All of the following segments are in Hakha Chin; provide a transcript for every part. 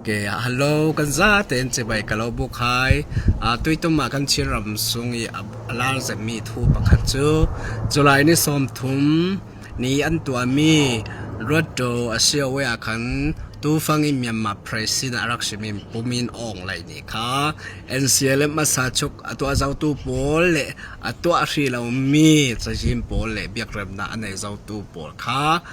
Okay, hello kan zatein chibai ka lo buk hai. Tuitum ah kan Chinram sung i a lar cemmi thu pakhat cu July ni 30 ni an tuahmi Ruatṭaw a ah khan tufang in Myanmar President a rak simi Pu Min Aung Hlaing nih kha NCLM hmasa chuk a tuah zotu pawl le a tuah hrih lomi cazin pawl le biakremnak a nei zotu pawl kha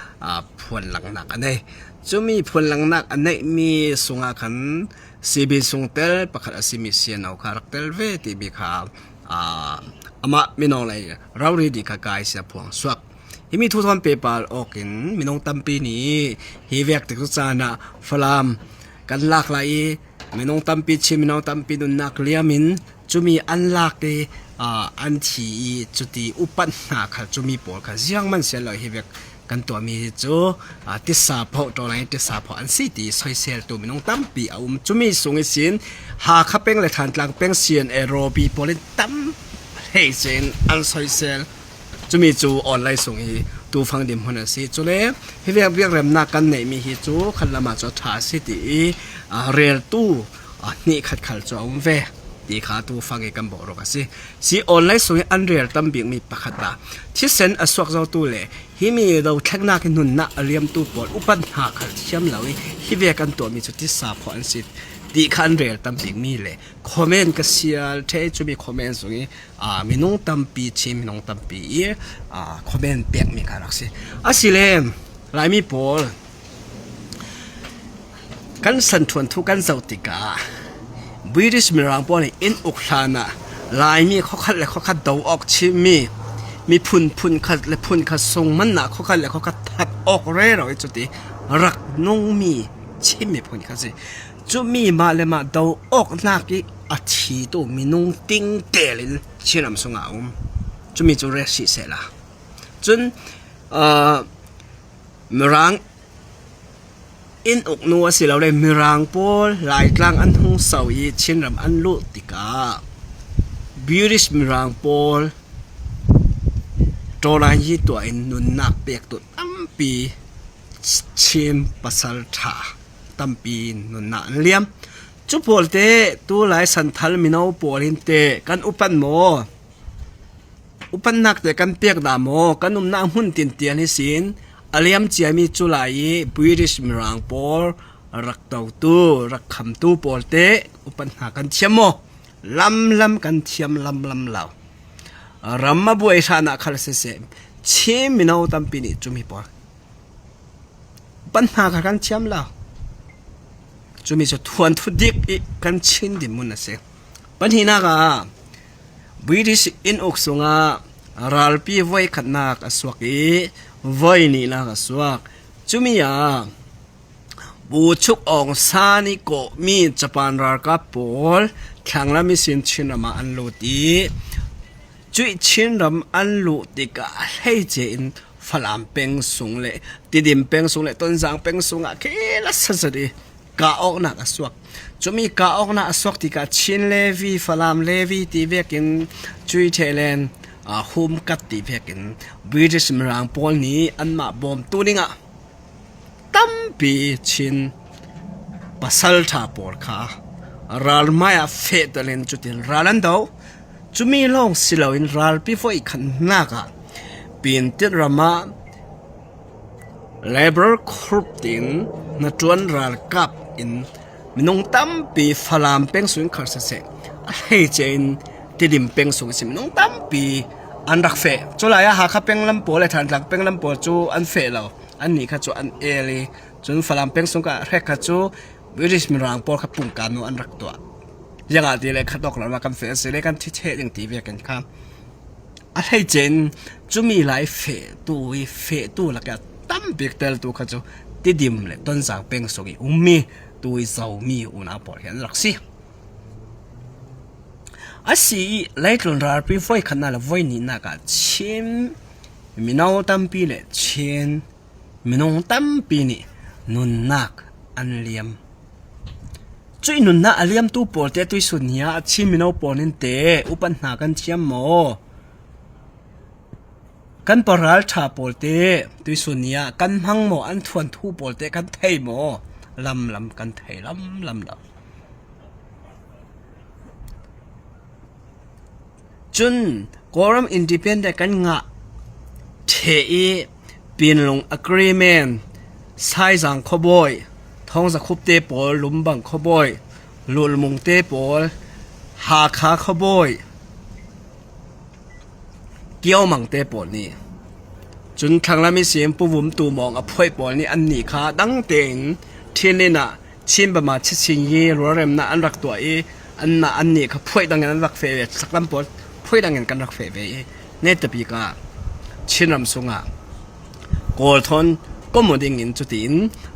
phuan langhnak a nei. Cumi phuanlangnak a neihmi sungah khan CB sungtel pakhat a simi CNO kha rak tel ve timi kha amah minung lei rori dih kha kai sia phuang suak. Hi mi thuthawn pepal awk in minung tampi nih hi vek tik caan ah Falam kan lak lai i minung tampi Chin minung tampi nunnak liam in cumi an lak i an thi i cuti upat hna kha cumi pawl kha ziang man sian lo hi vek kan tuahmi hi cu tisa phoh ṭawlai tisa phoh an si ti soiseltu minung tampi a um. Cumi sung i sin Hakha peng le Thantlang peng CNA rawpi pawl in tam hlei in an soisel. Cumi cu online sung i tufang dirhmun an si. Cule hi biakremnak kan neihmi hi cu khat lam ah cu a ṭha a si ti i reltu hnih khat khal cu a um ve ti kha tufang i kan bawh ruk a si. Si online sung i an rel tam bikmi pakhat ah thisen a suak zotu le hi mi dothleknak hi nunnak a liamtu pawl upat hna khal thiam lo i hi ve kan tuahmi cu tisa phaw an si ti kha an rel tam bikmi le comment ka sial the cumi comment zong i minung tampi Chin minung tampi i comment pekmi kha rak si. Asile Laimi pawl Kan sanṭhuan thu kan zoh tikah British Mirang pawl nih inn uk hlan ah Laimi khuakhat le khuakhat do awk chimmi miphun phunkhat le phunkhat sungmannak khuakhat le khuakhat that awk rero i cuti rak nungmi Chin miphun kha si. Cumi mah le mah do awknak i a thitu minung tingtel in Chinram sungah a um. Cumi cu rel sih sehla. Cun Mirang inn uknu asilole Mirang pawl Laitlang an hung so i Chinram an luh tikah British Mirang pawl ṭawlai tuah in nunnak pektu tampi Chin pasalṭha tampi nunnak an liam. Cu pawl te tu Lai santhal mino pawl hin teh kan upat maw? Upatnak te kan pek dah maw kan umnak hmun tintian hi sin a liam ciami cu lai i British Mirang pawl rak dotu rak khamtu pawl te upat hna kan thiam maw? Lamlam kan thiam lamlam lo. Ram a buai hran ah khal siseh Chin mino tampi nih cumi pawl upat hna kha kan thiam lo. Cumi cu thuan thu dik i kan chin dinhmun a si. Pahnihnak ah British inn uk sungah ralpi voikhatnak a suak i voihnihnak a suak. Cumi ah Buchuk Aung San i kawhmi Japan ralkap pawl thlanglam i sin Chinram ah an lut i cuih Chinram an luh tikah a hleice in Falam peng sung le Tidim peng sung le Tonzang peng sung ah khel a sazat i kah awknak a suak. Cumi kah awknak a suak tikah Chin Levi, Falam Levi ti vekin Cui Thelen, Hum Kat ti vekin British Mirang pawl nih anmah bawmtu dingah tampi Chin pasalṭha pawl kha ralmai ah fehter in cutin ral an do. Cumi lawng si loin ralpi voi khatnak ah Pintit ram ah Labour Corps tiin hnaṭuan ralkap in minung tampi Falam peng sung in khar siseh, a hleice in Tidim peng sung in minung tampi an rak feh. Culai ah Hakha peng lam pawl le Thantlang peng lam pawl cu an feh lo. Annih kha cu an el i cun Falam peng sung ka hrek kha cu British Mirang pawl kha pungkan nu an rak tuah. Ziangah ti le khat awk lo kan feh a si le kan thi cheh ding ti ve kan kha. A hleice in cumi lai fehtu i fehtu lakah tambik teltu kha cu Tidim le Tonzang peng sung i ummi tu i zomi unau pawl hi an rak si. A si i leitlun ralpi voikhatnak le voihnihnak ah Chin mino tampi le Chin minung tampi nih nunnak an liam. Cuih nunnak a liamtu pawl te tuisun ni ah Chin mino pawl nin te upat hna kan thiam maw? Kan paral ṭha pawl te tuisun ni ah kan hmang maw? An thuanthu pawl te kan thei maw? Lamlam kan thei lamlam lo. Cun Kawlram independent kan ngah ṭheh i Pinlung Agreement, Saizang khuabawi, Thawngzakhup te pawl, Lumbang khuabawi, Lulmung te pawl, Hakha khuabawi, Kiomang te pawl nih cun thlanglam i sim Pu Vum Tu Mawng a phuaih pawl nih annih kha dang tein Ṭhinlin ah Chin Bama Chichin hi rualremnak an rak tuah i anmah annih kha phuaih dang in an rak feh ve. Saklam pawl phuaih dang in kan rak feh ve i Netapik ah Chinram sungah Kawl thawn kommu ding in cutiin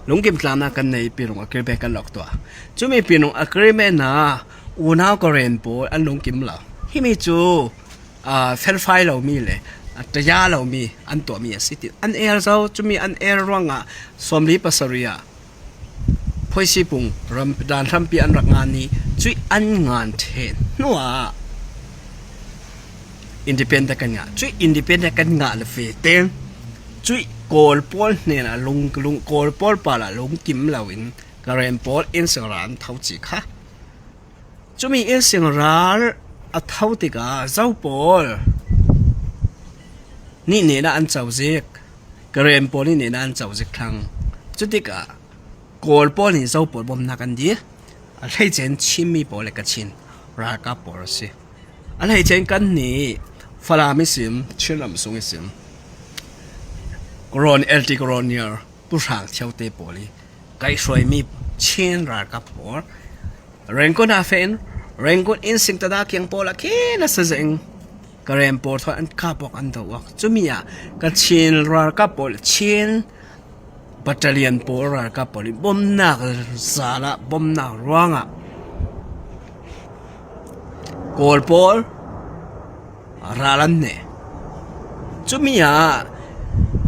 lungkim tlamnak kan nei pinung agreement kan rak tuah. Cumi pinung agreement ah unau Karen pawl an lungkim lo. Himi cu felfai lomi le taya lomi an tuahmi a si ti an er zo. Cumi an er ruangah 47 ah Phoisipung dan hrampi an rak ngan i cuih an ngan ṭhen hnuah independent kan ngah. Cuih independent kan ngah le fe tein cuih Kawl pawl hnen ah lung lung Kawl pawl pal ah lungkim loin Karen pawl innsing ral an tho ci kha. Cumi innsing ral a tho tikah Zo pawl nih nen ah an co zik. Karen pawl nih nen ah an co zik thlang. Cutikah Kawl pawl nih Zo pawl bawmhnak an dir. A hleice in Chinmi pawl le Kachin ralkap pawl a si. A hleice in kannih Falam i sim, Chinram sung i sim, Karawn LT Karawn Pu Hrang Thio te pawl i kaihhruaimi Chin ralkap pawl Rangoon ah fein Rangoon inn sing tada kiang pawl ah khin a sazeng Karen pawl thawh an kap awk an do awk cumi ah Kachin ralkap pawl Chin battalion pawl ralkap pawl i bawmhnak zal ah bawmhnak ruangah Kawl pawl ral an neh. Cumi ah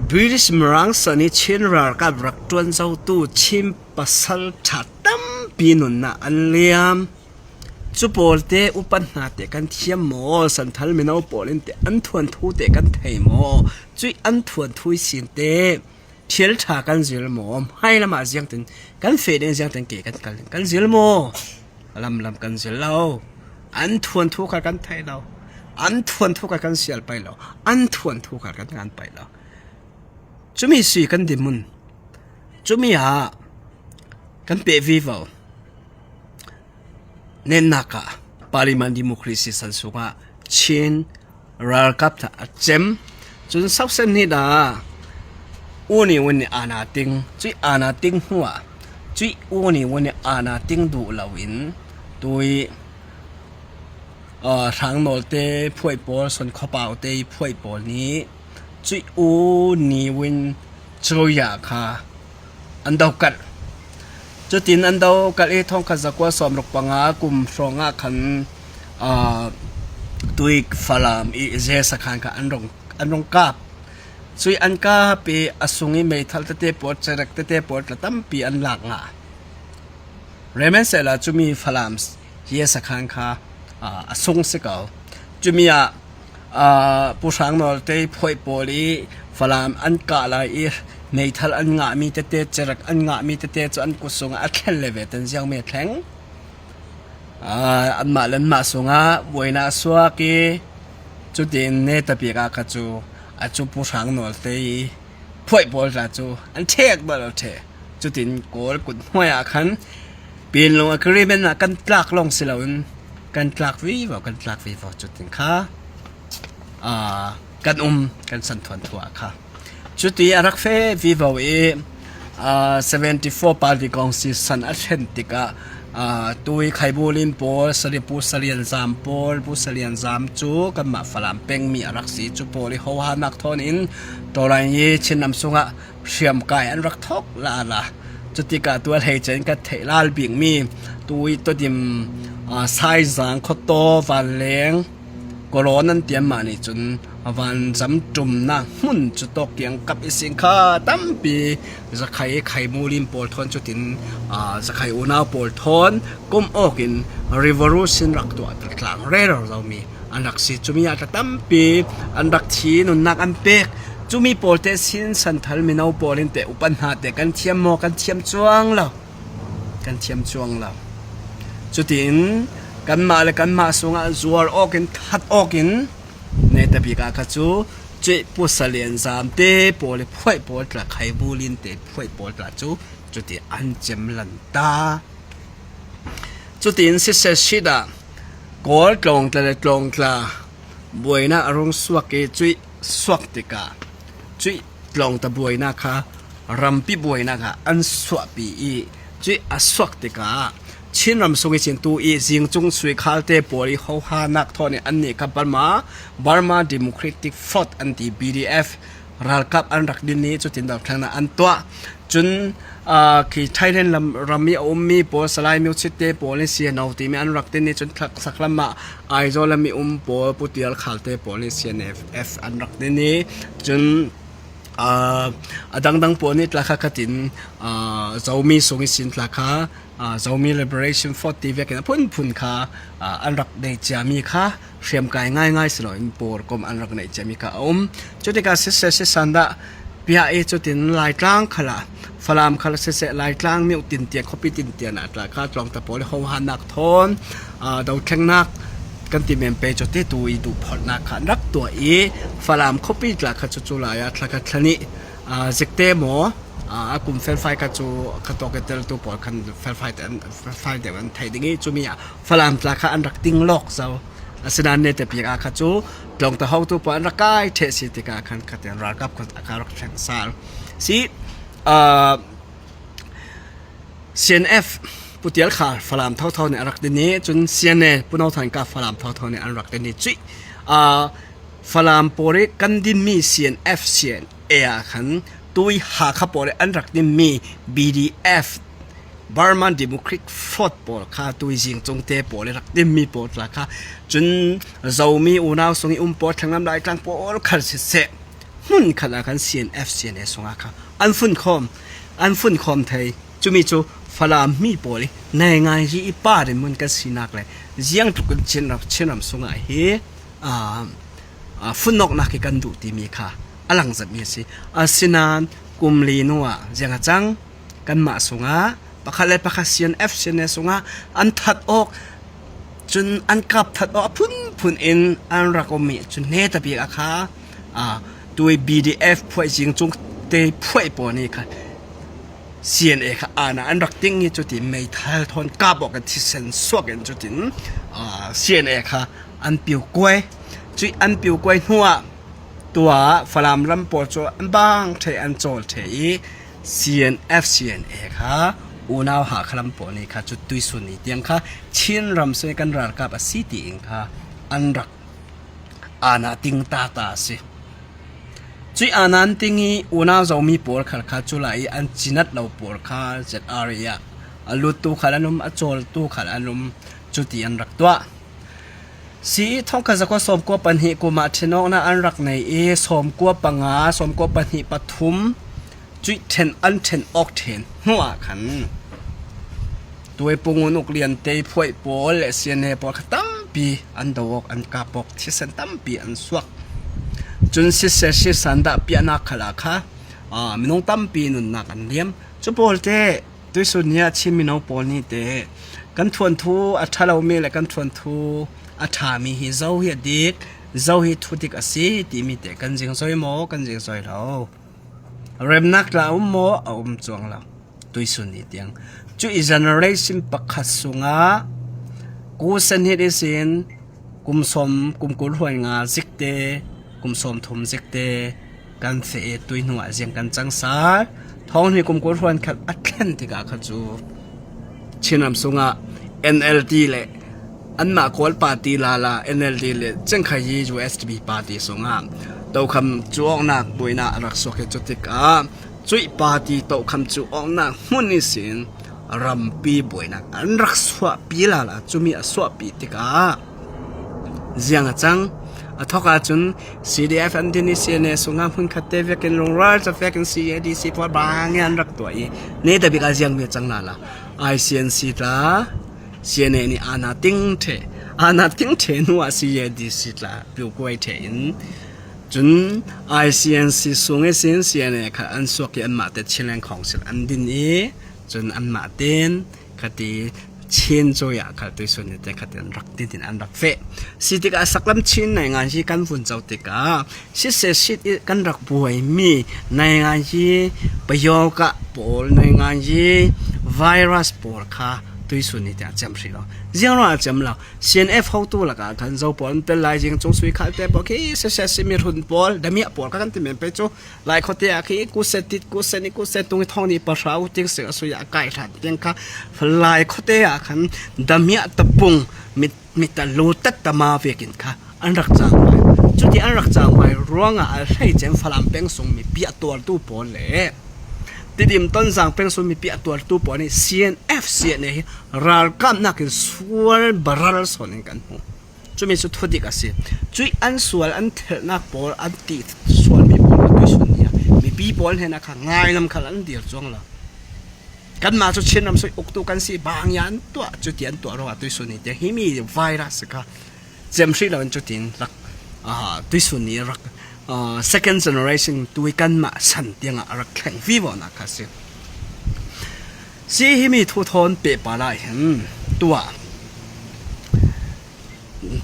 British Mirang san i Chin ralkap rak ṭuan zotu Chin pasal ṭha tampi nunnak an liam. Cu pawl te upat hna te kan thiam maw? Santhal mino pawl in teh an thuanthu te kan thei maw? Cuih an thuanthu sin te thil ṭha kan zil maw? Hmailam ah ziangtin kan feh ding ziangtin ke kan kal kan zil maw? Lamlam kan zil lo. An thuanthu kha kan thei lo. An thuanthu kha kan sial pai lo. An thuanthu kha kan ngan pai lo. Cumi si kan dimun. Cumi ah kan pe vivo. Nennak ah Parliament Democracy san sungah Chin ralkap hna a cem. Cun Southern nih dah U Ni Win nih ana ting. Cui ana ting hnu ah cui U Ni Win nih ana ting duh loin tui Hrang Nawl te phuai pawl, Son Khuapau te phuai pawl nih cui U Ni Win cawia kha an dokalh. Cutin an dokalh i thongkhat zakua 65 kum hrawng ah khan tui Falam i Ze sakhan kha an rung an rung kap. Cui an kap i a sung i meithal tete pawl cerek tete pawl tla tampi an lak nga. Remensela cumi Falam hi sakhan kha a sung si ko. Cumi ah Pu Hrang Nawl te phuaih pawl i Falam an kah lai i meithal an ngahmi tete cerek an ngahmi tete cu an kut sungah a thlen le ve ten ziang me thleng. Anmah le anmah sungah buainak a suak i cutin ne tapik ah kha cu a cu Pu Hrang Nawl te i phuaih pawl hna cu an ṭhek bal lo ṭheh. Cutin Kawl kut hnuai ah khan Pinlung agreement ah kan tlak lawng si loin kan tlak vivo kan tlak vivo cutin kha kan um kan san thuan thua kha. Cuti a rak fe vivo i 74 party kong si san a thlen tikah tui Khaibulin pawl Sali Pu Salian Zam pawl Pu Salian Zam cu kanmah Falam pengmi a rak si cu pawl i hohanak thawn in Tawlai i Chinram sungah hriamkai an rak thok la la. Cutikah tual hei cen ka theih lal bikmi tui todim Saizang khuataw vanleng kawlawn an tiam mah nih cun vanzam ṭumnak hmun cu tawk tiang kap i sing kha tampi zakhai khaimulim pawl thawn cutin zakhai unau pawl thawn kum awk in revolution rak tuah tlang rero lomi an rak si cumi ah tla tampi an rak thi nunnak an pek cumi pawl te sin santhal mino pawl in te upan hna te kan thiam maw kan thiam chuang lo. Kan thiam cuang lo. Cutiin kanmah le kanmah sungah zuar awk in that awk in neta bik ah kha cu cuih pusalian zaam te pawl i phuaih pawl tla khaibulin te phuaih pawl tla cu cuti an cem lan ta. Cutiin siseh shit ah Kawl tlawngtla le tlawngtla buainak a rung suak i cuih suak tikah cuih tlawngta buainak kha rampi buainak ah an suahpi i cuih a suak tikah Chinram sung i cin tu i zingcung suikhal te pawl i hohanak thawn i annih kha Burma Burma Democratic Front an ti BDF ralkap an rak din i cutin dothlennak an tuah. Cun khi Thailand lam ram i a ummi pawl Salai Myochit te pawl nih CNO timi an rak din i cun saklam ah Aizawl lam i um pawl Pu Tial Khal te pawl nih CNF an rak din i cun a dangdang pawl nih tla kha khatin Zomi sung i sin tla kha Zomi Liberation Front ti vekin a phunphun kha an rak nei ciami kha hriamkai ngaingai si loin pawrkom an rak neih ciami kha a um. Cu tikah siseh sisan dah piah i cutin Laitlang khal ah Falam khal siseh Laitlang mioh tintian khuapi tintian ah tla kha tlawngta pawl i hohanak thawn dothlengnak kan ti men pe cu te tu i duhphawtnak kha an rak tuah i Falam khuapi tla kha cu cu lai ah thla kha thlani zikte maw a kum felfai kha cu kha tawk i teltu pawl khan felfai te felfai deuh an theih ding i cumi ah Falam tla kha an rak ting lawk zo. Asinain ne te piak ah kha cu tlawng ta hotu pawl an rak kai ṭheh si tikah khan khatin ralkap kha a rak thleng sal. Si CNF Pu Tial Khar Falam thotho nih a rak din i cun CNA Pu No Than Ka Falam thotho nih an rak din i cuih Falam pawl i kan dinmi CNF CNA ah khan tui Hakha pawl i an rak dinmi BDF Burma Democratic Front pawl kha tuizing cungte pawl i rak timmi pawl tla kha cun Zomi unau sung i um pawl thlanglam laitlang pawl khal siseh hmun khat ah khan CNF CNA sungah kha an fun khawm an fun khawm thei cumi cu Falam mi pawl i nai ngai ri i pa rin mun kan sinak le ziang tluk in Chinram Chinram sungah hi funoknak hi kan duh timi kha a lang zatmi a si asinain kum li hnu ah ziang a cang kanmah sungah pakhat le pakhat CNF CNA sungah an that awk cun an kap that awk a phunphun in an rak ummi cu hne tabik a kha tui BDF phuai jing cung te phuai pawl nih khan CNA kha ana an rak ting i cutin meithal thawn kap awk in thisen suak in cutin CNA kha an piu kuai cui an piu kuai hnuah tua Falam ram pawl cu an bang the an cawl the i CNFCNA kha unau Hakha lam pawl nih kha cu tuisun ni tiang kha Chin ram sui kan ralkap a si tiin kha an rak ana ting ta ta a si. Cui anan ting i unau zomi pawl khal kha cu lai i an cinat lo pawl kha ZRA ah a luttu khal an um a cawltu khal an um cu ti an rak tuah. Si thongkhat zakua 92 kum ah ṭhenawknak an rak nei i 95, 92 pathum cuih ṭhen an ṭhen awk ṭhen hnuah khan Tuaipung uk lian te phuaih pawl le CNA pawl kha tampi an do awk an kap awk thisen tampi an suak. Cun siseh sisan dah piahnak khal ah kha minung tampi nunnak an liam. Cu pawl te Tuisun ni ah Chin mino pawl nih teh kan thuanthu a ṭha lomi le kan thuanthu a ṭhami hi zo hi a dik, zo hi thudik a si timi teh kan zingzoi maw kan zingzoi lo. Remnak tla a um maw a um cuang lo. Tuisun ni tiang. Cu i generation pakhat sungah kusen hit isin kum som kum kul huai nga zikte kum som thum zikte kan fe i tui hnu ah ziang kan cang sal thong hi kum kul hruan khat a thlen tikah kha cu Chinram sungah NLD le anmah Kawl party lala NLD le Cengkhai yi USDP party sungah tokham cuawknak buainak a rak suak i cu tikah cuih party tokham cu awknak hmun i sin rampi buainak an rak suahpi lala cumi a suahpi tikah Ziang a cang. A thawk ahcun CDF an din i CNA sungah hmunkhat te vekin lungrual cafek in CADC pawl bang in an rak tuah i ne tabik ah ziang mi a cang la la. ICNC tla CNA nih ana ting the ana ting the hnu ah CADC tla piukuai the in cun ICNC sung i sin CNA kha an suak i anmah te Chinland Council an din i cun anmah ten. Khati Chin cawih ah kha tuisun ni te khat in rak tin in an rak feh. Si tikah saklam Chin nai ngan hi kan vun co tikah siseh sit i kan rak buai mi nai ngan hi payoka pawl nai ngan hi virus pawl kha tuisun ni te a cem hri lo. Ziang ruang ah cem lo. CNF hotu lakah khan zo pawl an tel lai jing cung sui khal te pawl khi siseh simi run pawl damiah pawl kha kan ti men pe cu Lai khuate ah khi kuse tit kuse ni kuse tung thong ni pahra u ting sing asui a kai hlan tiang kha Lai khuate ah khan damiah tapung mit mit lu tat tama vekin kha an rak cang mai. Cuti an rak cang mai ruangah a hlei cem Falam peng sung mipi a tuartu pawl le Tidim Tonzang peng sung mipi a tuartu pawl nih CNF CNA hi ralkap nakin sual baral sawn in kan hmuh. Cumi cu thudik a si. Cuih an sual an thelhnak pawl an ti sualmi pawl kha tuisun ni ah mipi pawl hnen ah kha ngailam khal an dir cuang lo. Kanmah cu Chinram sui uktu kan si bang ya an tuah cuti an tuah ruangah tuisun ni tiang hi mi virus kha cem hrih loin cutin rak tuisun ni rak second generation tu i kanmah san tiangah a rak thleng vivo nak kha si. Si hi mi thuthawn pehpar ah hin tuah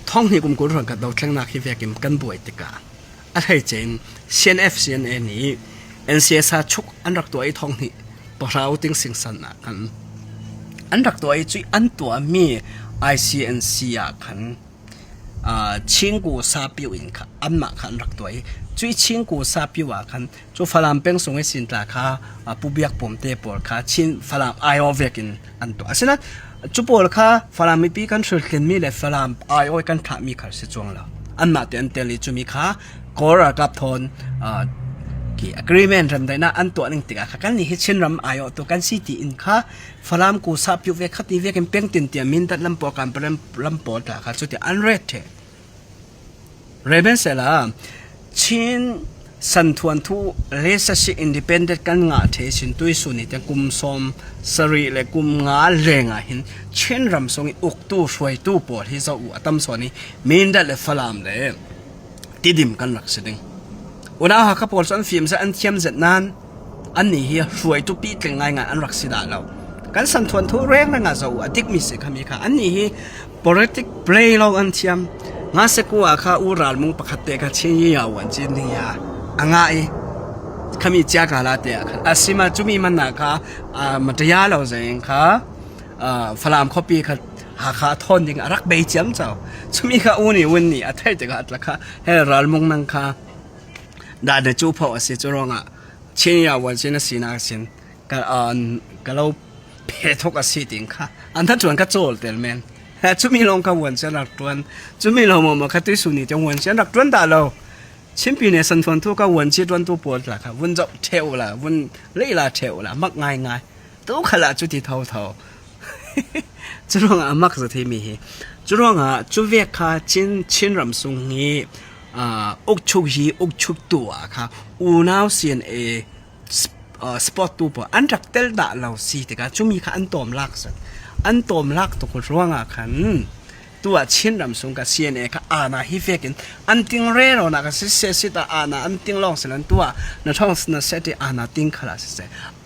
thonghnih kum 20 hrawng khat dothlennak hi vekin kan buai tikah a hleice in CNF CNA nih NCSA chuk an rak tuah i thonghnih pahra uting singsan ah khan an rak tuah i cuih an tuahmi ICNC ah khan Chingku Sapio in kha anmah kha an rak tuah i cuih Chingku Sapio ah khan cu Falam peng sung i Sintla kha Pu Biak Pum te pawl kha Chin Falam aiawh vek in an tuah. Asinain cu pawl kha Falam mipi kan hrilhlinmi le Falam aiawh kan thlahmi kha si cuang lo. Anmah te an tel i cumi kha Kawl ralkap thawn ki agreement remdaihnak an tuah ning tikah kha kan nih hi Chinram aiawhtu kan si ti in kha Falam ku sa piu ve khati vek in pengtin tiah Mindat lam pawl kan lam pawl tla kha cuti an ret the. Reben sela Chin santhuan thu le si independent kan nga the sin tui su ni te kum som sari le kum nga leng ah hin Chin ram song i uktu hruaitu pawl hi zo u atam so ni Mindat le Falam le Tidim kan rak si ding. Unau Hakha pawl cu an fim an thiam zet nain annih hi hruaitu pitling ngaingai an rak si dah lo. Kan santhuan thu rengreng ah zo a dikmi si khami kha annih hi politic play lo an thiam. Nga seku ah kha u ralmung pakhat te kha chin yi ya wan chin ni ya a nga i khami chia ka la te ah khan asima chumi man na kha mataya lo zeng kha Falam khuapi kha Hakha thawn ding a rak bei ciam cau. Chumi kha u nih un nih a theih tikah atla kha he ralmung nang kha dah na cu pho a si cu ruangah Chin ya wan sin a sinak sin ka ka lo phe thok a si ting kha an than chuan ka chawl tel men chumi long ka wan sian rak tuan chumi lo mo kha tu su ni te wan sian rak tuan da lo Chinpi ne san thuan thu ka wan chi tuan tu pawl tla kha vun zoh theu la vun lei la theu la mak ngai ngai tu khala chu ti tho tho Cu ruangah a mak za theimi hi cu ruangah cu vek kha Chin Chinram sung hi uh, ukchuk hi ukchuk tu ah kha unau CNA sport tu pawl an rak tel dah lo si tikah cumi kha an tawm lak zat an tawm lak tuk ruangah khan tu ah Chinram sung ka CNA kha ana hi fek in an ting re ro na ka si se sit ah ana an ting long silan tu ah na thong na set i ana ting khala si se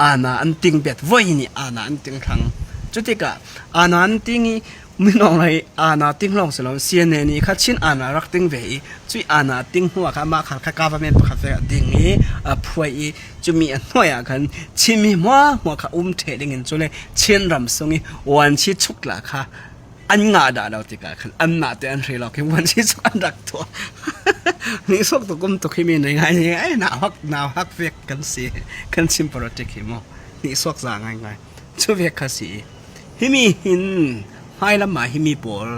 ana an ting bet voi ni ana an ting thang cutikah ana an ting i minong lai ana ting long silon CNA ni kha Chin ana rak ting ve i cui ana ting hnu ah kha mah khal kha government pakhat ve ding i a phuai i cumi a hnuai ah khan Chinmi hmua hmua kha um the ding in cule Chin ram sung i wan chi chuk la kha an ngah dah lo tikah khan anmah te an hre lo khi vuan si cu an rak tuah ni sok tu kum tu khi mi nei ngai ni ai na hak na hak vek kan si kan chim politic hi mo ni sok za ngai ngai chu vek kha si hi mi hin hmailam ah hi mi pawl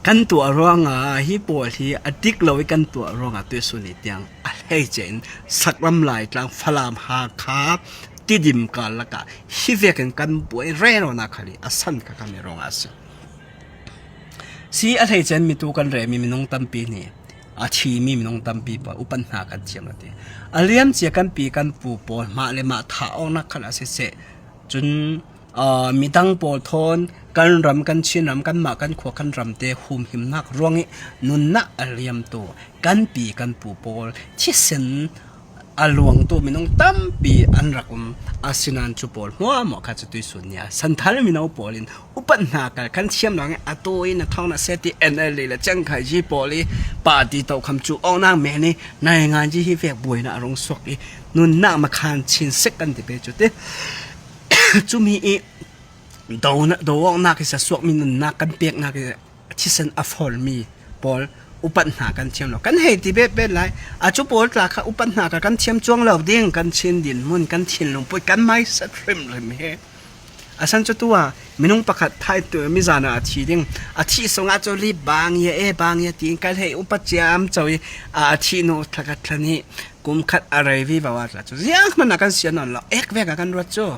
kan tuah ruangah hi pawl hi a dik lo i kan tuah ruangah tu suni tiang a hlei ce in sakram lai tlang falam hakha tidim karlak ah hi vek in kan buai rero na khali a san kha kami rong a si si a hlei cen mi tu kan re mi minung tampi nih a thi mi minung tampi pa upan hna kan thiam ati a liam cia kan pi kan pu pawl mah le mah tha awk nak khan a si se cun midang pawl thawn kan ram kan Chin ram kan mah kan khua kan ram te humhimnak ruang i nunnak a liam tu kan pi kan pu pawl thisen. A luangtu minung tampi an rak um. Asinain cu pawl hmuahhmuah kha cu tuisun ni ah santhal mino pawl in upat hna kal kan thiam lo i atu i na thawng na se ti NLD le Chiangkhaiji pawl i party tokham cu awnak men i nai nganji hi vek buainak a rung suak i nunnak makhan chin sik kan ti pe cu ti. Cumi i do do awknak i sasuakmi nunnak kan peknak i thisen a fawlmi pawl upat hna kan thiam lo. Kan hei ti bet bet lai. A cu pawl tla kha upat hna kha kan thiam cuang lo ding kan Chin dinhmun kan thinlung put kan mindset hrimhrim he. Asan cu tu ah minung pakhat thai tu mizan ah a thi ding. A thih sungah cu li bang ye e bang ye tiin kal hei upat ciam cho i a thih nu thlakhat thlan hi kum khat a rei vi va wa tla cu ziang hmanh ah kan sian non lo ek vek ah kan ruat cu.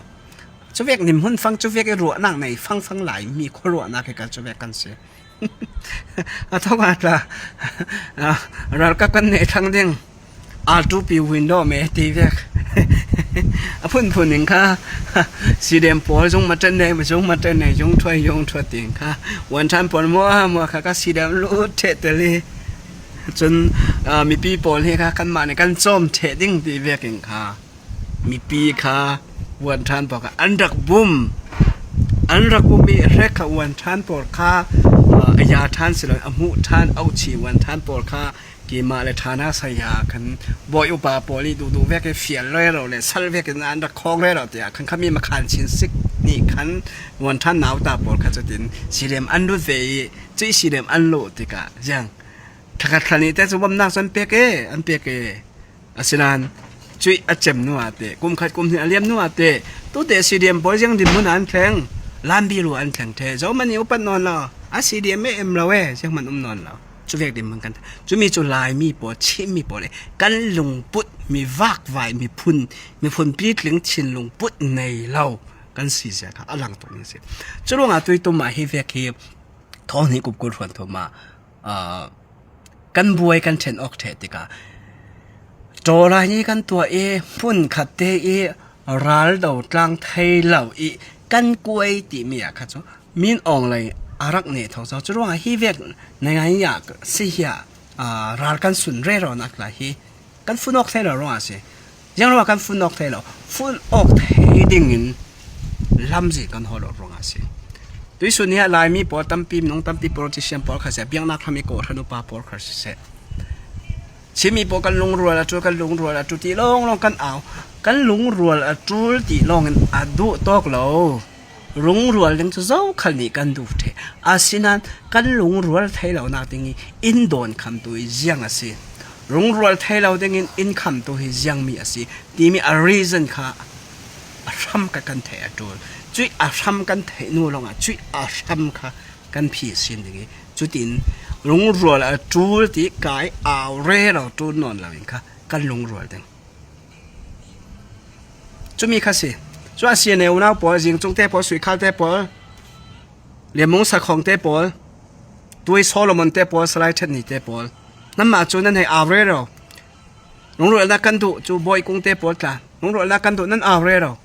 Cu vek nim hun fang cu vek i ruahnak nei fang fang lai mi khuaruahnak he kal cu vek kan si. A thok ah tla ralkap kan ne thlang ding R2P window me ti vek. A phunphun in kha CDM pawl zung ma ṭen nei zung ma ṭen nei zung ṭhuai zung ṭhuat ting kha one time pawl mua mua kha ka CDM lu ṭhe tel i cun mipi pawl hi kha kanmah nih kan cawm ṭhe ding ti vek in kha Mipi kha uan ṭhan awkah an rak bum. An rak bum i hrek kha uan ṭhan pawl kha a ya ṭhan si loin a hmuh ṭhan, auhchih uan ṭhan pawl kha keimah le ṭhana saya khan bawi upa pawl nih duhduh vek i fial rero le sal vek in an rak khawng rero tiah khan khami makhan chin sik nih khan uan ṭhan nauta pawl kha cutin sirem an lut ve i cuih sirem an luh tikah ziang thakhat thlan i te cu bawmhnak cu an pek e an pek e Asinain cuih a cem hnu ah teh kum khat kum hnih a liam hnu ah teh tute CDM pawl ziang dinhmun ah an thleng lambi ru an thleng the zohmanh i upat nawn lo a CDM e em lo e ziang hmanh um nawn lo cu vek dinhmun kan cumi cu Laimi pawl Chinmi pawl i kan lungput mi vakvai miphun miphun pitling thinlung put nei lo kan si zia kha a lang tuk mi a si cu ruangah tuitum ah hi vek hi thawng hnih kum 20 hruan thum ah kan buai kan ṭhen awk ṭheh tikah ṭawlai nih kan tuah i hmunkhat te i raldo tlang thei lo i kan kuai timi ah kha cu min awng lei a rak ne thawng cu cu ruangah hi vek na ngai ah si hi ah ral kan sun rero nak lai hi kan fun awk thei lo ruangah a si. Ziang ruangah kan fun awk thei lo. Fun awk thei ding in lamzi kan hawl awk ruangah a si. Tuisun hi Laimi pawl tampi minung tampi politician pawl kha seh biaknak hram i kawhhran upa pawl kha siseh Chinmi pawl kan lungrual a ṭul kan lungrual a ṭul ti lawnglawng kan au kan lungrual a ṭul ti lawng in a duh tawk lo. Lungrual ding cu zokhal nih kan duh ṭheh. Asinain kan lungrual thei lonak ding i inn dawn khamtu hi ziang a si. Lungrual thei lo ding in inn khamtu hi ziangmi a si timi a reason kha a hram ka kan theih a ṭul. Cuih a hram kan theih hnu lawngah cuih a hram kha kan phi sin ding i cutin lungrual a ṭul ti kai au re lo ṭul nawn loin kha kan lungrual ding. Cumi kha si. Cu a CNA unau pawl, Zingcung te pawl, Suikhal te pawl, Lianmung Sakhong te pawl, Tui Solomon te pawl, Salai Ṭhetni te pawl. Nanmah cu nan hei au rero. Lungrualnak kan duh cu Bawi Kung te pawl tla. Lungrualnak kan duh nan au rero.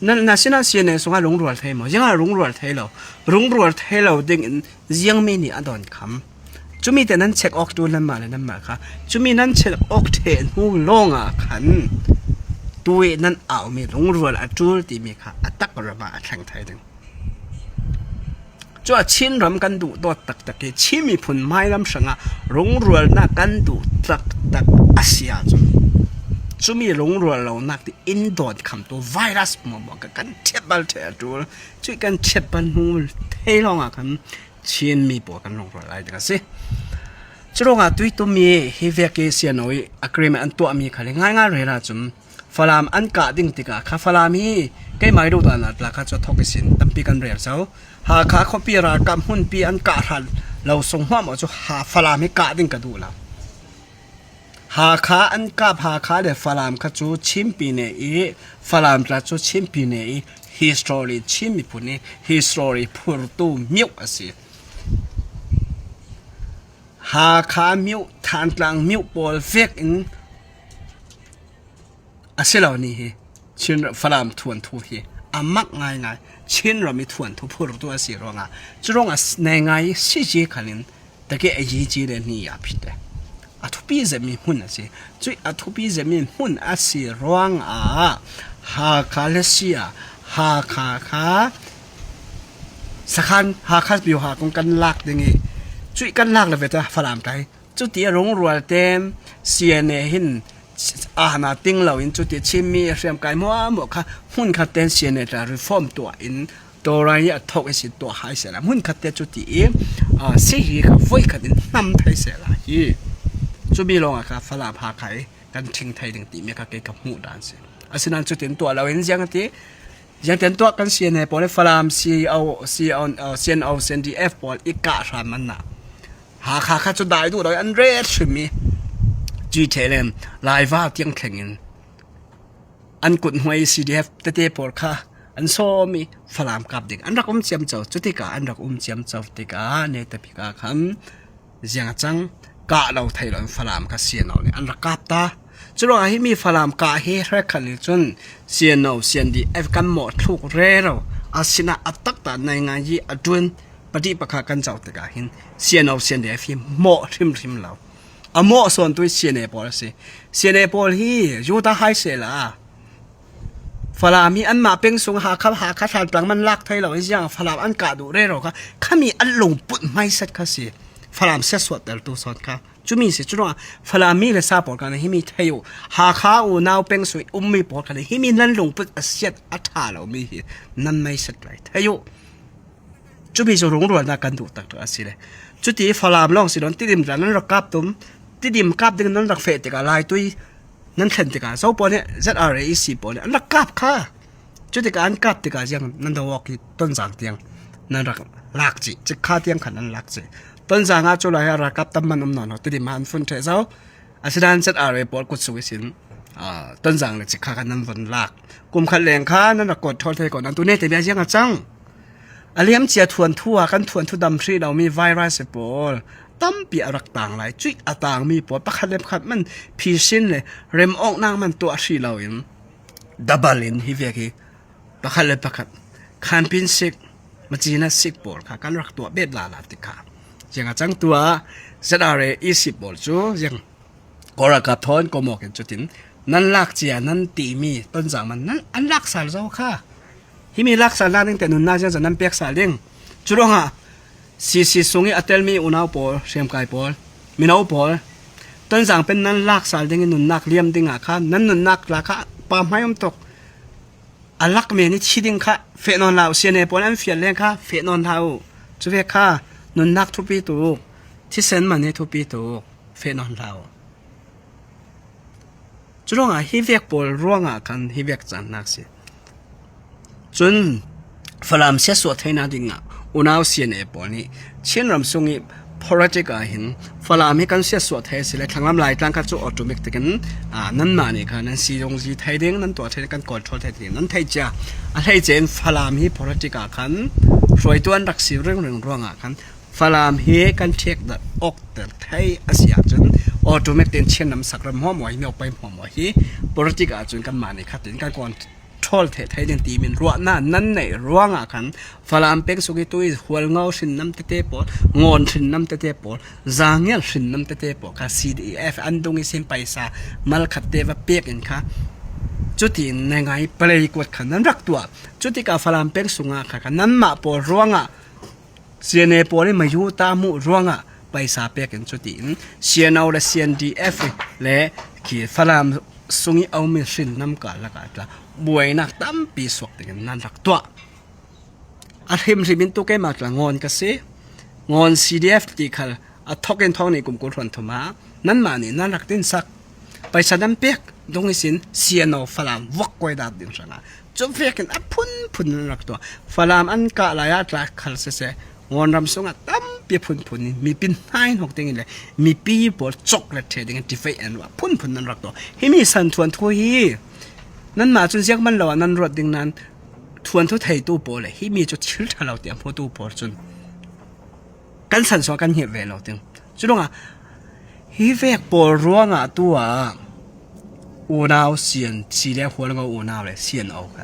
Nan na sinah CNA sungah lungrual thei maw? Ziangah lungrual thei lo. Lungrual thei lo ding in ziangmi nih a don kham. Cumi te nan check awk tu nanmah le nanmah kha cumi nan check awk ṭheh hnu lawngah khan tu i nan aumi lungrual a ṭul timi kha a tak ram ah a thleng thai ding. Cu a Chinram kan duh dawt taktak i Chin miphun hmailam hrangah lungrualnak kan duh taktak a si ahcun cumi lungrual lonak ti inn dawt khamtu virus maw kan ṭhiat bal ṭheh a ṭul. Cuih kan ṭhiat bal hnu thei lawngah khan Chinmi pawl kan lungrual lai ding a si. Curuangah tuitum i hi vek i CNO i agreement an tuahmi kha le ngaingai rel ahcun Falam an kah ding tikah kha Falam hi keimah i duhdan ah tla kha cu thok i sin tampi kan rel so Hakha khuapi ralkap hmunpi an kah hran lo sung hmuahmah cu ha Falam hi kah ding ka duh lo. Hakha an kap Hakha le Falam kha cu Chinpi ne i Falam tla cu Chinpi ne i history Chin miphun i history phurtu mioh a si. Hakha mioh Thantlang mioh pawl fek in a si lo ni hi Chin Falam thuanthu hi a mak ngaingai Chin ram i thuanthu phurtu a si ruangah cu ruangah nai ngai si ci khan in take a yi ci le ni a phit e. A thupi zemi hmun a si. Cui a thupi zemi hmun a si ruangah Hakha le sia Hakha kha sakhan Hakha Pyuha kong kan lak ding i cui kan lak le ve ta Falam kai cuti a rungrual tem CNA hin ahna ting lo in cuti Chinmi hriamkai muamuah kha hmun khat ten CNA tla reform tuah in Torah i a thok i si tuah hai sehla hmun khat te cu ti i si hi kha voi khat in hnam thei sehla hi cu mi lawng ah kha Falam Hakha i kan ṭhing thei ding timi kha kei ka hmuh dan si. Asinain cutin tuah loin ziang ti ziang ten tuah kan CNA pawl i Falam CO CNO CNDF pawl i kah hram an na Hakha kha cu dai duh lo an ret hrim i Cite le Laiva tiang thleng in an kut hnuai CDF tete pawl kha an sawm i Falam kap ding an rak um ciamco. Cu tikah an rak um ciamco tikah Netapik ah khan ziang a cang kah lo thei lo in Falam kha CNO nih an rak kap ta. Cu ruangah hi mi Falam kah hi hrekhat nih cun CNO CNDF kan mawh thluk rero a sinah a takta nai ngai i a ṭuan pati pakhat kan zoh tikah hin CNO CNDF hi mawh hrimhrim lo. A mawh sawntu hi CNA pawl a si. CNA pawl hi Judah hai sehla Falam hi anmah peng sung Hakha Hakha Thlantlang man lak thai lo i ziang Falam an kah duh rero kha khami an lungput hmaisat kha si. Falam siasuat tertu sawn kha. Cumi si cu Falam mi le sa pawl kha himi thei u. Hakha unau peng sung ummi pawl kha himi nan lungput a siat a ṭha lomi hi nan meisat lai thei u. Cumi cu rungrualnak kan duh taktak a si le. Cuti Falam lawng si loin Tidim tla nan rak kap tum. Tidim kap ding nan rak feh tikah Laitui nan thlen tikah zo pawl nih ZRAEC pawl nih an rak kap kha. Cu tikah an kap tikah ziang nan do awk hi Tonzang tiang nan rak lak chih. Cikha tiang khan an lak chih. Tonzang ah cu lai ah ralkap tam man um nawn ho Tidim ah an fun ṭheh zau. Asinain ZRA pawl kutsung isin Tonzang le cikha khan nan von lak. Kum khat leng kha nan rak kawt ṭhawl thei ko nan tu ne te bia ziang a cang. A liamcia thuanthu ah kan thuanthu dam hrih lomi virus pawl tampi a rak tang lai. Cuih a tangmi pawl pakhat le pakhat man phisin le rem awknak man tuah hrih loin double in hi vek hi pakhat le pakhat khanpin sik macina sik pawl kha kan rak tuah bet la la ti kha ziang a cang tu ah ZRA EC pawl cu ziang Kawlralkap thawn kawmawk in cutin nan lak cia nan timi tonzang man nan an lak sal zo kha Himi laksa la ding te nunnak ziang nan pek sal ding. Cu ruangah CC sung i a telmi unau pawl, hriamkai pawl, mino pawl tonzang pen nan lak sal ding i nunnak liam ding ah khan nan nunnak la kha pa hmai um tuk. A lak men i thi ding kha feh nawn hlah u. CNA pawl an fial leng kha feh nawn hlah u. Cu ve kha nunnak thupi tuk, thisen man hi thupi tuk, feh nawn hlah u. Cu ruangah hi vek pawl ruangah khan hi vek cannak si. Cun Falam siasuah theinak ding ah unau CNA pawl nih Chinram sung i politic ah hin Falam hi kan siasuah thei a si le Thlanglam Laitlang kha cu automatic takin nanmah nih khan nan sizung thei ding nan tuah thei kan control thei ding nan thei cia. A hleice in Falam hi politic ah khan hruaitu an rak si ringring ruangah khan Falam hi kan ṭhek awk ter thei a si ahcun automatic tein Chinram sakram huamhuam hi miopai huamhuam hi politic ahcun kanmah nih khat in kan control thei thei ding ti min ruahnak nan neih ruangah khan Falam peng sung i tui Hualngo hrinnam tete pawl Ngawn hrinnam tete pawl Zaangel hrinnam tete pawl kha CDF an dung i sin paisa mal khat te va pek in kha cutin na ngai palei kuat kha nan rak tuah cutikah Falam peng sungah kha nanmah pawl ruangah CNA pawl hi Mayu ta hmuh ruangah paisa pek in cuti in CNO le CNDF le khi Falam sung i aumi hrinnam karlak ah tla buainak tampi suak dingin nan rak tuah. A hrimhrim in tu keimah tla ngawn ka si. Ngawn CDF ti khal a thok in thong nih kum kul hron thum ah nanmah nih nan rak tin sak. Paisa nan pek dung isin CNO Falam vok koi dat ding hrangah cu vek in a phunphun an rak tuah. Falam an kah lai ah tlak khal siseh Ngawnram sungah tampi phunphun in mipi hnai hnok ding in le mipi pawl chok le the ding in tifeih an ruah phunphun an rak tuah. Hi mi san thuan thu hi nanmah cun ziak man lo ah nan ruat ding nan thuan thu theitu pawl le hi mi cu thil ṭha lo tiang phuatu pawl cun kan san sawh kan hngilh ve lo ting. Cu ruangah hi vek pawl ruangah tu ah unau sian si le hualngo unau le sian o kha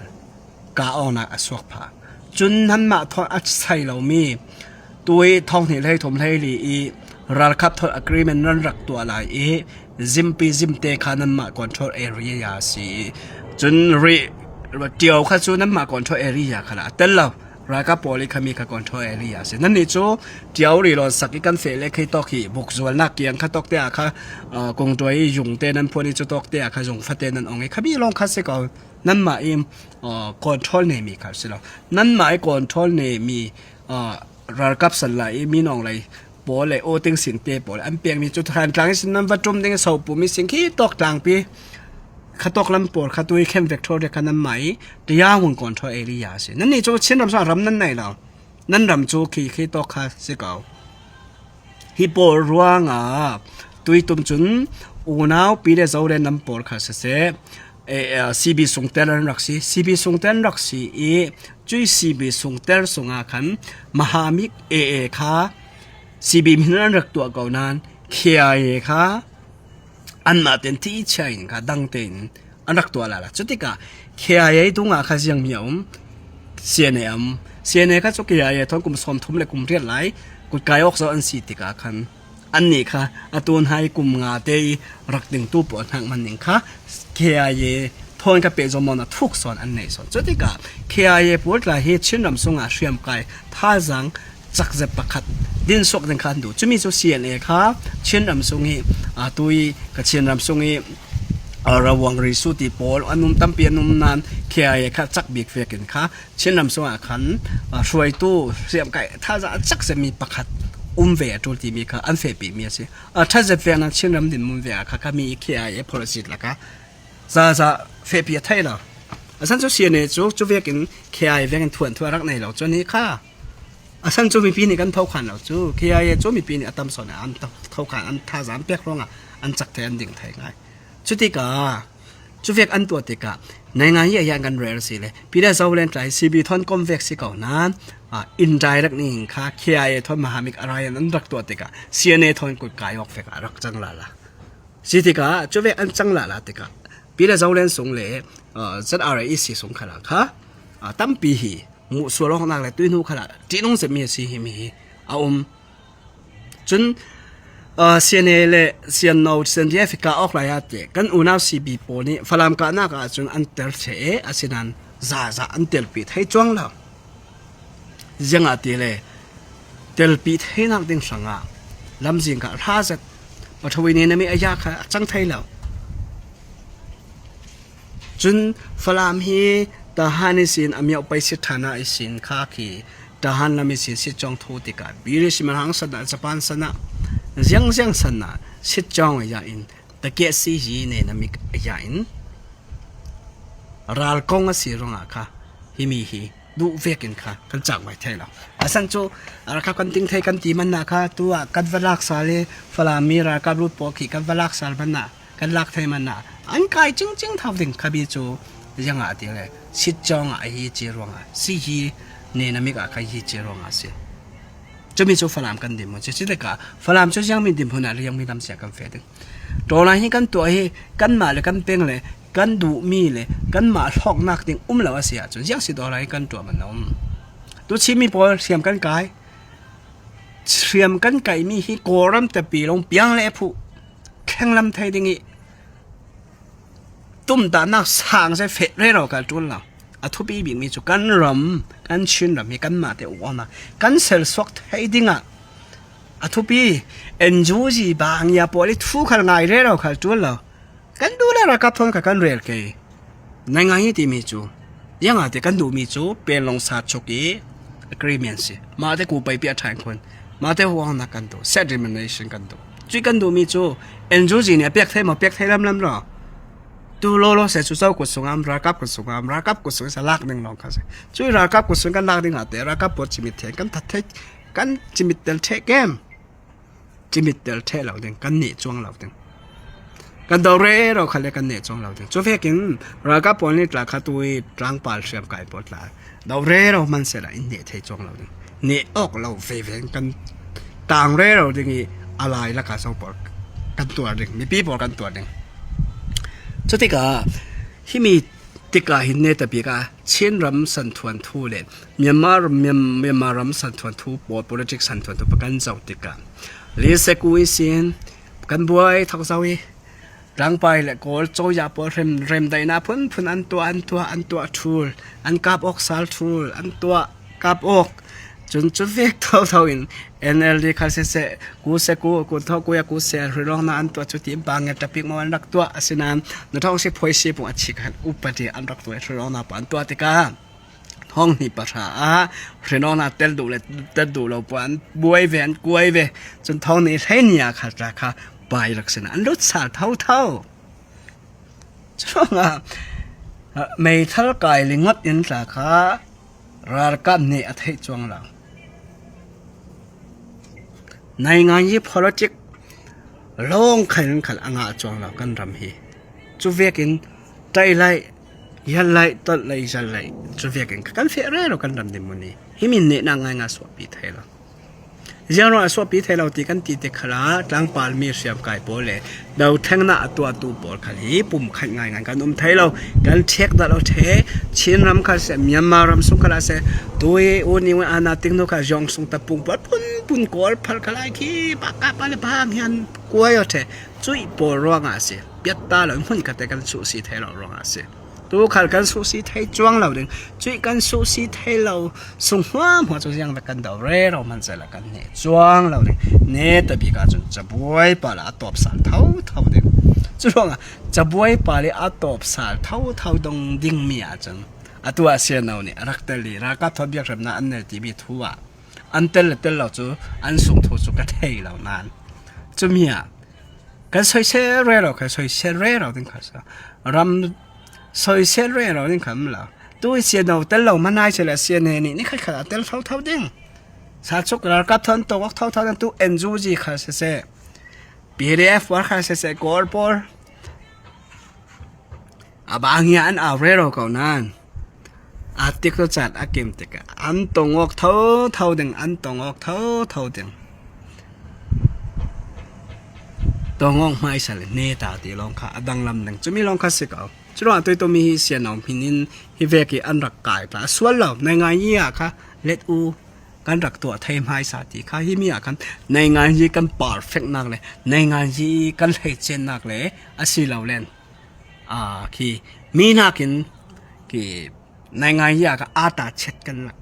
kah-awnak a suak phah. Cun nanmah thawng a sai lomi tui thong hnih hlei thum hlei li i ralkap thol agreement nan rak tuah lai i zimpi zimte kha nanmah control area si cun ri Tio kha cu nanmah control area kha a tel lo. Ralkap pawl i khami kha control area si. Nannih cu Tio ri lawn sak i kan fe le khei tawk hi vok zualnak kiang kha tawk te ah kha kongtuai i jung te nan phuan i cu tawk te ah kha jung fate nan ong i khabi lawng kha si ko. Nanmah i control neimi kha si lo. Nanmah i control neimi ralkap sal la i minong lei pawl le aw ting sing te pawl an pekmi cu Thantlang in nan va ṭum ding sopu mi sing khi tawk tlangpi kha tawk lam pawl kha tui khem Victoria kha nan mah i Tiangun control area si nan nih cu Chin ram ram nan nei lo nan ram cu khi khi tawk kha si ko hi pawl ruangah tuitum cun unau pi le zo le nam pawl kha siseh CB sungter an rak si. CB sungter an rak si i cui CB sungter sungah khan Mahamik AA kha CB min an rak tuah ko nain KIA kha anmah ten thi chia in kha dang tein an rak tuah la la. Cutikah KIA dungah kha ziang mi a um CNA a um. CNA kha cu KIA thon kum 30 le kum riat lai kutkai awk zo an si tikah khan Annih kha atu hna i kum nga te i rak dingtu pawl hna hman ning kha KIA thawn ka pe zawmon a thuk sawn an nei sawn. Cu tikah KIA pawl tla hi Chinram sungah hriamkai thazaang cakzep pakhat din suak ding kha an duh. Cumi cu CNA kha Chinram sung i atu i ka Chinram sung i rawang risu ti pawl an um tampi an um nain KIA kha cak bik vekin kha Chinram sungah khan hruaitu hriamkai thazaang a cak cemmi pakhat um ve a ṭul timi kha an fehpimi a si. A ṭhatzet ve nan Chinram dinhmun ve ah kha kha mi KIA policy lakah zaza fehpi a thei lo. Asan cu CNA cu cu vekin KIA vekin thuan thu a rak nei lo cu ni kha. Asan cu mipi nih kan tho khan lo cu KIA cu mipi nih a tam sawn an tho khan an thazaang pek ruangah an cak thei an ding thei ngai. Cutikah Cuvek an tuah tikah nai hi ayan kan rel si le Peter Zolen tlai CB thon kom vek si ko nain indirect ning kha KIA thon Mahamik Arayan an rak tuah tikah CNA thon kut kai ok fek a rak cang la la. Si tikah cuvek an cang la la tikah Peter Zolen sung le ZRAEC sung khala kha tampi hi mu sualok nak le tuinu khala ṭihnung semi si hi mi hi a um. Cun CNA le CNO CNDF kah awk lai ah teh kan unau CB pawl nih Falam kahnak ahcun an tel the i asinain zaza an telpi thei cuang lo. Ziangah ti le telpi theinak ding hrangah lamzing kha hla zet pathawi ne nami aya kha a cang thei lo. Cun Falam hi Tahan i sin a mioh pei si ṭhan ah i sin kha khi Tahan lam i sin sitcawng thu tikah British mirang san ah Japan san ah ziangziang san ah sitcawng ya in takeh si hi ne na mik ya in ral kong a si ruangah kha hi mi hi duh vek in kha kan cak mai thai lo. Asan cu ralkap kan ting thei kan ti man na kha tu ah kan va lak sal i Falam mi ralkap lut pawl khi kan va lak sal man na kan lak thei man ah an kai cingcing thau ding khabi cu ziangah ti le sitcawng ah hi ci ruangah si hi ne na mik ah kha hi ci ruangah si cumi cu falam kan dim ci ci tikah falam cu ziang mi dim hun ah riang mi lam sia kan fe ding tawla hi kan tuah hi kan mah le kan peng le kan duh mi le kan mah hlawknak ding um lo a si ahcun ziang si dawla hi kan tuah man um tu Chinmi pawl hriam kan kai hriam kan kai mi hi kawlram tapi long piang le phu Thlenglam thei ding i tumtahnak sang seh feh rero kal ṭul lo. A thupi bikmi cu kan ram, kan Chinram hi kanmah te uk awk kan sersuak thei dingah a thupi NUG bangya pawl i thu khal ngai rero khal ṭul lo. Kan duh le ralkap thawn kha kan rel ke. Nai ngai timi cu iangah te kan duhmi cu penlong sa chuk i agreement si. Mah te ku pai pi a ṭhain khun. Mah te huangnak kan duh. Set determination kan duh. Cui kan duhmi cu NUG nih a pek thei maw pek thei lam lam lo. Tu lo lo se cu cho kut sungam ralkap kut sungam ralkap kut sung sa lak ding lawng kha si. Cui ralkap kut sung kan lak ding ah te ralkap pawl chimit the kan that thei kan chimit tel the kem. Cimit tel ṭheh lo ding, kan neh cuang lo ding. Kan do rero kha le kan neh cuang lo ding. Cu vekin ralkap pawl nih tla kha tu i tlangpal hriam kai pawl tla do rero man sela in neh thei cuang lo ding. Neh awk lo veve kan tang rero ding i alai laka song pawl kan tuar ding. Mipi pawl kan tuar ding. Cutikah himi tikah hin ne tabik ah. Chinram santhuan thu le Myanmar Myanmar ram santhuan thu pawl politics santhuan thu kan zoh tikah Lee Seku sin kan buai thok zau i Tlangpai le Kawl cozah pawl remdaihnak phunphun an tuah an tuah an tuah ṭhul an kap awk sal ṭhul an tuah kap awk cun cu vek thotho in NLD kha siseh ku se ku ku tho ku ya ku se rilong na an tuah cu ti pa nge tapik mo an rak tuah asinain na thong si phoi si pung a chi khan upati an rak tuah rilong na pa an tuah tikah thong ni pahra ah rinong na tel duh le tel duh lo po an buai ve an kuai ve cun thong ni hlei ni ah kha tla kha pai rak sin an lut sal tho tho chungah meithal kai lingot in tla kha ralkap nih a theih cuang lo nai ngai hi politic lawng khan khal anga chuang lo kan ram hi chu vekin tai lai Yal lai tolh lei zal lei cu vek in kan feh re lo kan ram din mun i hi min nih na ngai nga suahpi thai lo. Ziang ruang ah suahpi thai lo ti kan ti te khala tlangpal mi hriam kai pawl le dotheng na a tuahtu pawl khal hi pum khat ngai ngai kan um thai lo kan ṭhek dah lo ṭhe Chin ram khal se Myanmar ram sung khala se tui u ni ana ting no kha jong sung ta pung pawl pun pun kawl phal khalai khi pa ka pa le bang hian kuai o ṭhe cuih pawl ruang ah si piatta lo hmun khat te kan suh si thai lo ruang ah si tu khal kan suh si thai chuang lo ding cuih kan suh si thai lo sung huam hua cu ziang da kan do re ro man se la kan ne chuang lo ding ne ta bi ka cun cabuai pa la a top sal tho tho ding cu ruang ah cabuai pa le a top sal tho tho dong ding mi ah cun atu ah siano nih a rak tel i ralkap thawt biak remnak an nei ti mi thu ah an tel le tel lo cu an sung thu cu ka thei lo nain cumi ah kan soisel re lo kan soisel re lo ding kha sa ram soisel re lo ding kha la tu siano tel lo manai se la siane ni ni khat khat a tel tho tho ding sa chuk ralkap thon to wak tho tho tu NUG kha se se PDF war kha se se kor por A bang hi an au rero ko nain aa tik lo caan a kem tikah an tong awk thotho ding an tong awk thotho ding. Tongawk hmaisa le neta ti lawng kha a danglam ding. Cumi lawng kha si ko. Cu ruangah tuitum hi siano min in hi vek i an rak kai ta. A sual lo. Nai ngai ni ah kha let u kan rak tuah thei hmaisa ti kha hi mi ah khan nai ngai hi kan perfect nak le nai ngai hi kan hleicen nak le asi lo len. Khi mi nakin khi naingai hi ah aa chiat kan lak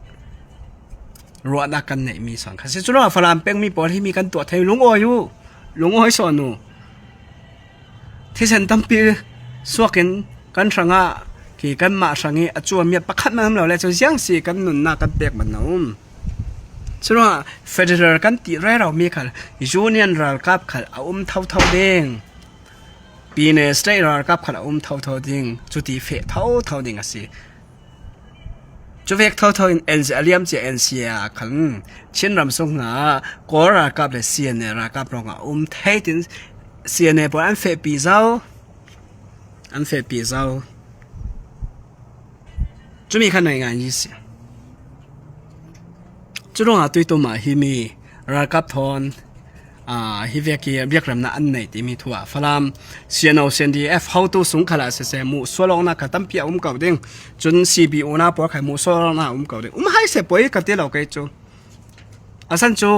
ruahnak kan neihmi song kha si. Curuangah Falam pengmi pawl hi mi kan tuah thei lungawi u, lungawi sawn u. Thisen tampi suak in kan hrangah khi kanmah hrang i a cuami pakhat man um lo le cu ziang si kan nunnak kan pek man a um. Curuangah federal kan ti rero mi khal union ralkap khal a um thotho ding. Pine state ralkap kha a um thotho ding cuti feh thotho ding a si. Cu vek thotho in NC a liam cia NCA ah khan Chinram sung hna Kawl ralkap le CNA ralkap lawng a um thei tin CNA pawl an fehpi zau an fehpi zau cumi kha nai ngai ni si. Cu ruangah tuitum ah hi mi ralkap thawn hi vek hi biakramnak an nei timi thu ah Falam CNO CNDF hotu sung khala siseh mu sualawknak kha tampi a um ko ding cun CBO na pawl kha mu sualawknak a um ko ding um hai se poi ka ti lo kei cu asan cu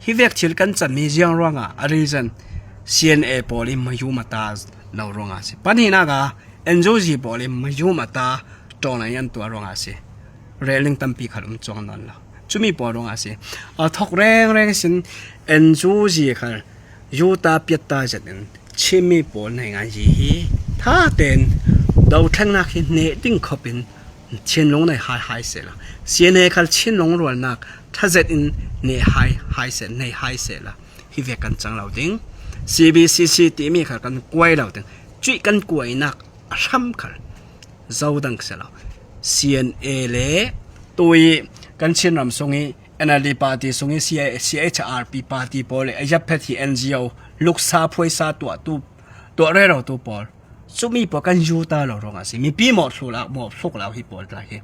hi vek thil kan cami ziang ruangah a reason CNA pawl i mayu mata lo ruangah si pahnihnak ah NGOZ pawl i mayu mata ṭawnai an tuah ruangah si reling tampi khal um chuang nawn lo Cumi pawl ruangah a si. A thok rengreng sin NUG khal yuta piatta zet in Chinmi pawl nei ngai yi hi tha tein dothlennak hi hne ding khop in thinlung nei hai hai se la CNA khal chinlung rualnak thazet in ne hai hai se nei hai se la hi ve kan cang lo ding CBCC timi khal kan kuai lo ding cui kan kuai nak a hram khal zo dang se lo CNA le tui kan Chinram sung i NLD party sung i CHRP party pawl le Ayaphet hi NGO luksa phuaisa tuah tu tuah rero tu pawl cumi pawl kan yu ta lo rong a si mipi mo thlu la mo thluk lo hi pawl tla hi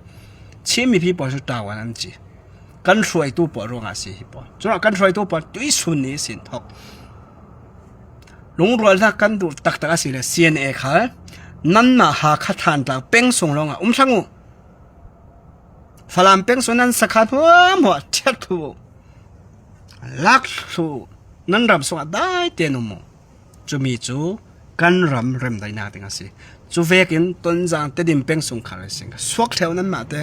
Chin mipi pawl cu tawan an ci kan hruaitu pawl ruang ah si hi pawl cuna kan hruaitu pawl tui sun ni sin thok Lungrualnak kan duh taktak a si le CNA kha nanmah Hakha Thantlang peng sung lawngah um hlang u. Falam peng sung nan sakhan huamhuah ṭhiat thlu u. Lak thlu u. Nan ram sungah dai tein um u. Cumi cu kan ram remdaihnak ding a si. Cu vekin Tonzang Tedim peng sung khar a si. Suak ṭheo nanmah te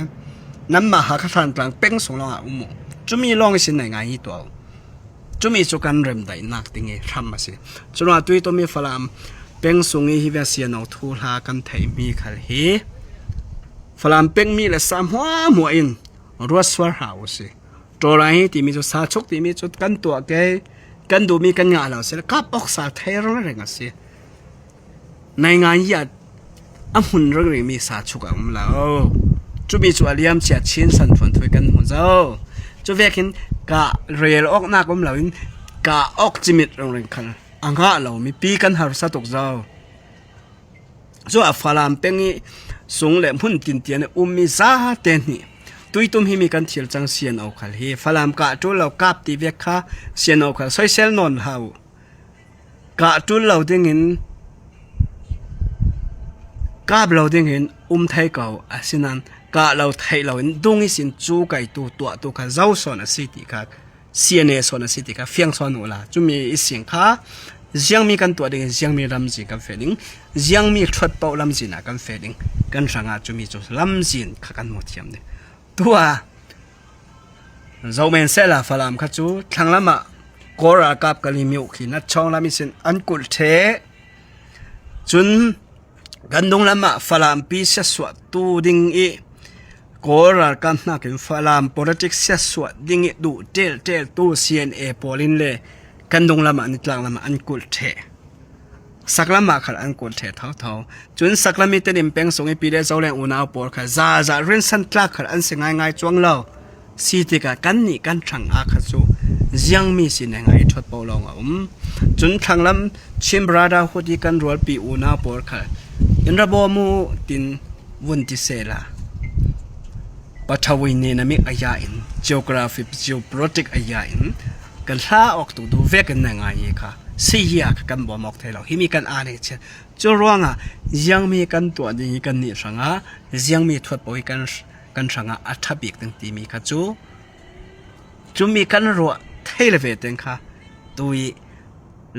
nanmah Hakha Thantlang peng sung lawngah um u. Cumi lawng i sin nai ngai hi tuah u. Cumi cu kan remdaihnak ding i hram a si. Curuangah tuitomi Falam peng sung i hi ve siano thu hla kan theihmi khal hi Falam pengmi le sa hmuahhmuah in ruat sual hlah u si. Ṭawlai hi timi cu sachuk timi cu kan tuah ke kan duhmi kan ngah lo si kap awk sa thei reng a si. Nai ngai hi a hmun ring mi sachuk a um lo. Cumi cu a liam chia chin san fuan thui kan hmu zo. Cu vek hin ka rel awk nak um lo in ka awk cimit ring ring khal a ngah lo mi pi kan harsa tuk zo. Cu ah Falam peng i sung le hmun tintian i ummi zate nih tuitum hi mi kan thil cang CNO khal hi Falam kah ṭul lo kap ti vek kha CNO khal soisel nawn hlah u. Kah ṭul lo dingin kap lo dingin um thei ko asinain kah lo theih loin dung i sin cu kaitu tuahtu kha zo sawn a si ti kha CNA sawn a si ti kha fiang sawn u la cumi i sing kha ziangmi kan tuah ding ziangmi lamzin kan fe ding ziangmi ṭhuat paoh lamzin ah kan fe ding kan hrangah cumi cu lamzin kha kan hmu thiam ding tua zomen sela falam kha cu thlanglam ah kawl ralkap kali mi khi na chong lam in sin an kulh the cun kan dung lam ah falam pi sia tu ding i Kawl ralkap nakin Falam politics siasuah ding i duh ṭelṭeltu CNA pawl in le kan dunglam ah nitlang lam ah an kulh ṭheh. Saklam ah khan an kulh ṭheh thotho. Cun saklam i Tedim peng sung i Pi le Zo leng unau pawl kha zaza rinsan tlak kha an si ngaingai cuang lo. Si tikah kannih kan ṭhang ah kha cu ziangmi sining ah i ṭhawt paoh lawng a um. Cun thlanglam Chin Brotherhood i kan rualpi unau pawl kha in ra bawm u tin vun ti sehla. Pathawi nenamik aya in geography geopolitic aya in kan hla awk tu du vek in na ngai i kha si ah kan bawm awk thei lo. Himi kan aa ne chiat. Cu ruangah ziangmi kan tuah ding i kan nih hrangah ziangmi thuat paoh i kan kan hrangah a ṭha bik ding timi kha cu cumi kan ruah thei le ve teng kha tu i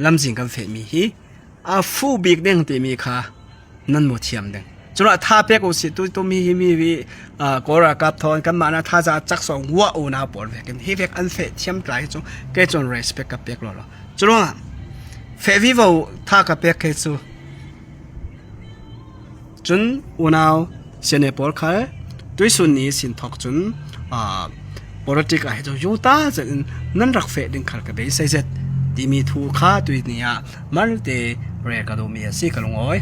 lamzing kan fehmi hi a fu bik ding timi kha nan mu thiam ding cuna tha pek u si tu tu mi hi mi hi kawl ralkap thon kan mah na tha za chak song wa u na pawl vek in hi vek an fe thiam tlai chu ke chon respect ka pek lo lo churanga fe vi vo tha ka pek ke chu Cun unau CNA pawl kha tuisun ni sin thawk cun politic ah hi cu yuta zet in nan rak feh ding khal ka beisei zet timi thu kha tui ni ah malte rel ka duhmi a si ka lungawi.